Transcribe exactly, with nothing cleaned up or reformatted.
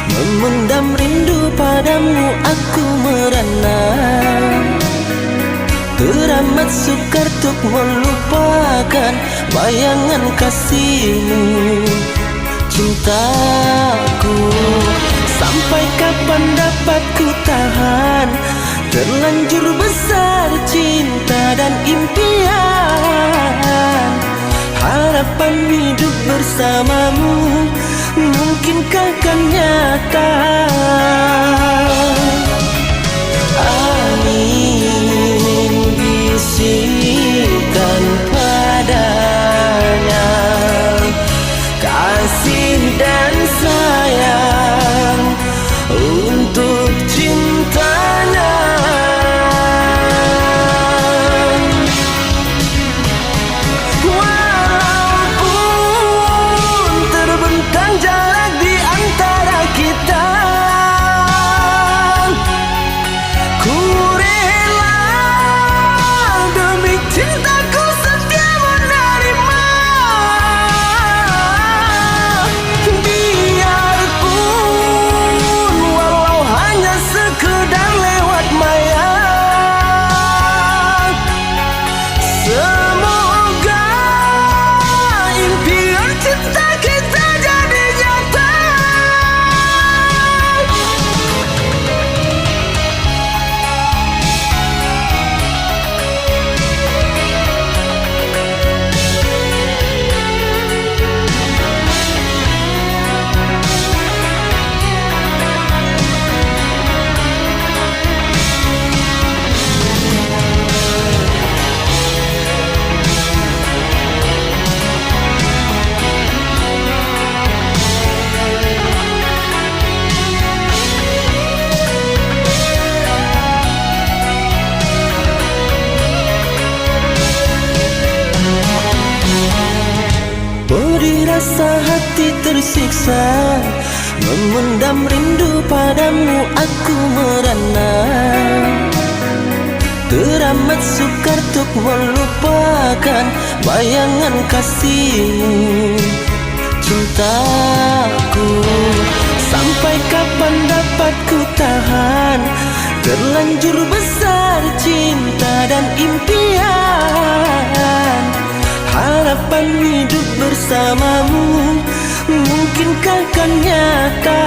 Memendam rindu padamu aku merana. Teramat sukar tuk melupakan bayangan kasihmu, cintaku. Sampai kapan dapat ku tahan? Terlanjur besar cinta dan impian. Harapan hidup bersamamu, mungkinkah kan nyata? Angin bisikan padanya kasih dan sayang untuk cintanya. Walaupun terbentang jarak di antara kita, ku rela demi cintaku setia menerima. Biarpun walau hanya sekedar lewat maya, semoga impian cinta kita jadi nyata. Pedih rasa hati tersiksa, memendam rindu padamu aku merana. Teramat sukar tuk melupakan bayangan kasihmu, cintaku. Sampai kapan dapat ku tahan? Terlanjur besar cinta dan impian. Harapan hidup bersamamu, mungkinkah kan nyata?